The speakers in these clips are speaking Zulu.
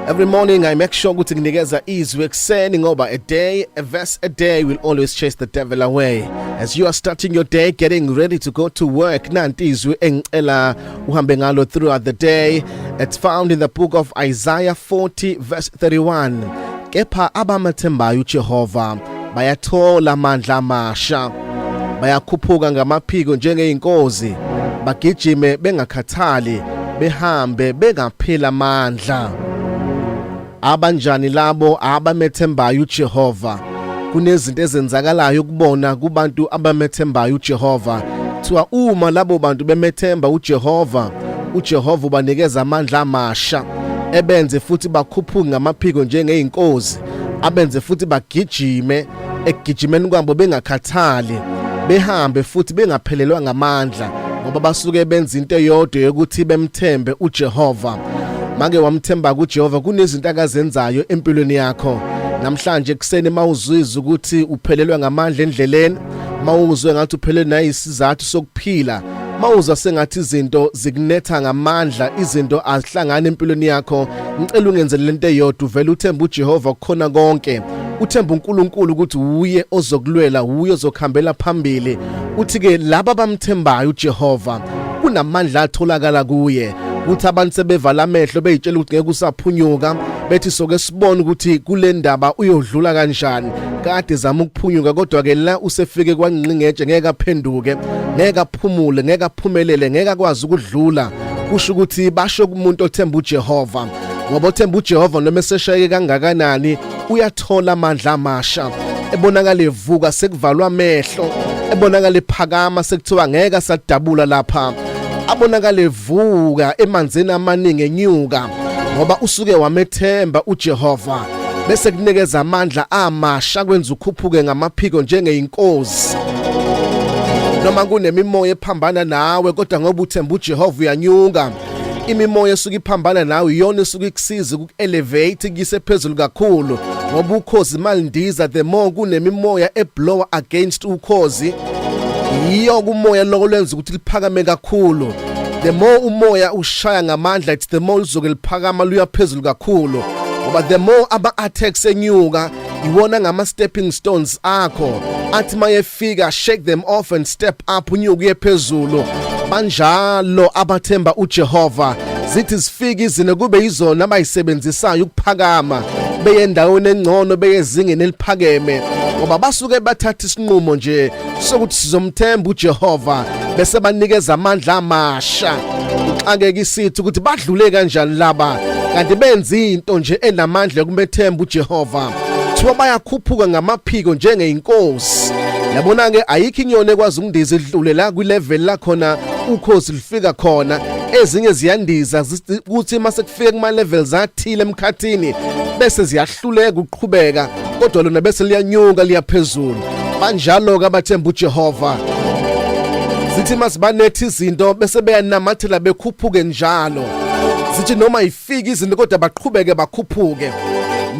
Every morning I make sure ukuthi nginikeza izwi ekuseni ngoba a day, a verse a day will always chase the devil away. As you are starting your day, getting ready to go to work, nanti izwi engicela uhambe ngalo throughout the day. It's found in the book of Isaiah 40 verse 31. Kepha abamethembayo uJehova bayathola amandla amasha. Bayakhuphuka ngamaphiko njengeyinkozi, bagijime bengakhathali, behambe bengapheli amandla. Abanjani labo abamethembayo uJehova? Kunezinto ezenzakalayo kubona kubantu abamethembayo uJehova. Kuthiwa uma labo bantu bemethemba uJehova, uJehova ubanikeza amandla amasha, ebenze futhi bakhuphuke ngamaphiko njengeyinkozi, abenze futhi bagijime ekugijimeni kwabo bengakhathali, behambe futhi bengaphelelwa ngamandla, ngoba basuke benza into eyodwa yokuthi bemthembe uJehova. Make wamthemba kuJehova, kunezinto akazenzayo empilweni yakho. Namhlanje ekuseni mawuzwizwa ukuthi uphelelwa ngamandla endleleni, mawuzwe ngathi uphelelwe nayisizathu sokuphila, mawuzwa sengathi izinto zikunetha ngamandla, izinto azihlangani empilweni yakho, ngicela ungenzele lento eyodwa, uvele uthembe uJehova kukhona konke. Uthemba uNkulunkulu ukuthi uye ozokulwela, uye ozokuhambela phambili. Uthi ke laba abamthembayo uJehova kunamandla atholakala kuye. Kuthi abantu sebevala amehlo beyitshela ukuthi ngeke usaphunyuka, bethi soke sibone ukuthi kule ndaba uyodlula kanjani. Kade zama ukuphunyuka kodwa ke la usefike kwangqingetshe, ngeke aphenduke, ngeke aphumule, ngeke aphumelele, ngeke akwazi ukudlula. Kusho ukuthi basho kumuntu othemba uJehova, ngoba othemba uJehova noma eseshayeke kangakanani uyathola amandla amasha, ebonakala evuka sekuvalwa amehlo, ebonakala ephakama sekuthiwa ngeke asadabula lapha, abonakala evuka emanzini amaningi enyuka, ngoba usuke wamethemba uJehova, bese kunikeza amandla amasha, kwenza ukhuphuke ngamaphiko njengeyinkozi. Noma kunemimoya ephambana nawe, kodwa ngoba uthemba uJehova uyanyuka. Imimoya esuke iphambana nawe iyona esuke ikusiza uku-elevate, ikuyise phezulu kakhulu, ngoba ukhozi malindiza, the more kunemimoya eblower against ukhozi, yiyo kumoya loko lwenza ukuthi liphakame kakhulu. The more umoya ushaya ngamandla, it's the more lizoke liphakama luya phezulu kakhulu, ngoba the more ama-attacks enyuka, iwona ngama-stepping stones akho, athi mayefika, shake them off and step up, unyuke uye phezulu. Banjalo abathemba uJehova, zithi zifika izinto kube yizona abayisebenzisayo ukuphakama beye endaweni engcono, beye ezingeni eliphakeme, ngoba basuke bathatha isinqumo nje sokuthi sizomthemba uJehova, bese banikeza amandla amasha. Uxakeka isithi ukuthi badlule kanjani laba, kanti benza into nje enamandla yokumethemba uJehova. Kuthiwa bayakhuphuka ngamaphiko njengeyinkosi. Yabona ke, ayikho inyoni ekwazi ukundiza idlule la kwilevel la khona ukhozi lifika khona. Ezinye ziyandiza, kuthi mase kufika kuma levels athile emkhathini bese ziyahluleka ukuqhubeka, kodwa lona bese liyanyuka liyaphezulu. Banjalo ke abathemba uJehova, zithi masibanethi izinto bese beyanamathela bekhuphuke njalo. Zithi noma ifika izinto kodwa baqhubeke bakhuphuke,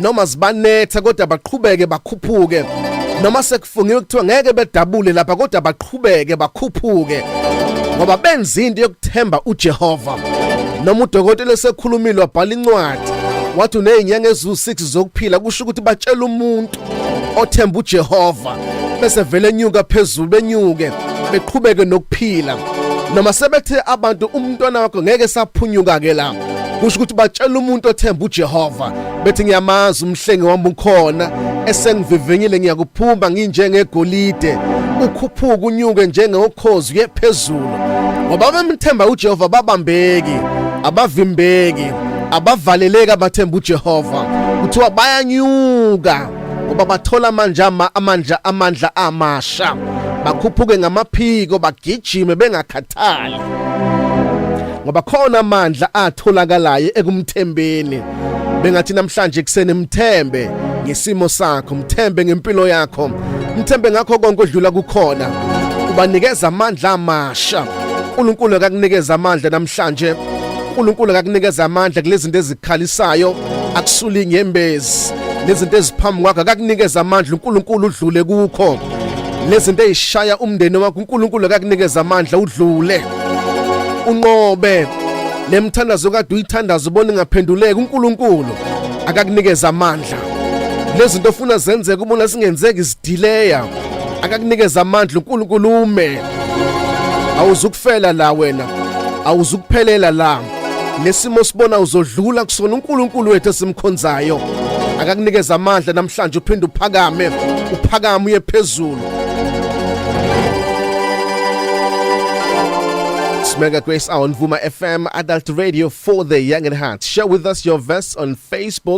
noma zibanetha kodwa baqhubeke bakhuphuke, noma sekufungiwe kuthiwa ngeke bedabule lapha kodwa baqhubeke bakhuphuke, ngoba benza into yokuthemba uJehova. Noma udokotela esekhulumile wabhala incwadi wathi unezinyanga eziwu6 zokuphila, kusho ukuthi batshela umuntu othemba uJehova, bese vele enyuka phezulu, benyuke beqhubeke nokuphila. Noma sebethe abantu umntwana wakho ngeke saphunyuka ke la, kusho ukuthi batshela umuntu othemba uJehova, bethi ngiyamazi umhlengi wami ukhona, esengivivinyile, ngiyakuphuma nginjengegolide. Ukhuphuka unyuke njengokhozi uye phezulu, ngoba bemthemba uJehova, babambeki, abavimbeki, abavaleleki abathemba uJehova. Kuthiwa bayanyuka ngoba bathola amandla, amandla, amandla amasha, bakhuphuke ngamaphiko, bagijime bengakhathali, ngoba khona amandla atholakalayo ekumthembeni. Bengathi namhlanje kuseni mthembe ngesimo sakho, mthembe ngempilo yakho, mthembe ngakho konke odlula kukhona, ubanikeza amandla amasha. uNkulunkulu akakunikeza amandla namhlanje. uNkulunkulu akakunikeza amandla kulezi zinto ezikhalisayo, akusula inyembezi nezinto eziphambi kwakho. Akakunikeza amandla uNkulunkulu udlule kukho lezinto ezishaya umndeni wakho. uNkulunkulu akakunikeza amandla udlule, unqobe lemthandazo kade uyithandaza ubona ingaphenduleki. uNkulunkulu Akakunikeza amandla. Lezi zinto ofuna zenzeke ubona singenzeki zidileya. Akakunikeza amandla uNkulunkulu ume. Awuzukufela la wena. Awuzukuphelela la. Lesimo sibona uzodlula kusona uNkulunkulu wethu esimkhonzayo. Akakunikeza amandla namhlanje uphinde uphakame, uphakame uye phezulu. Smega Grace on Vuma FM Adult Radio for the Young at Heart. Share with us your verse on Facebook.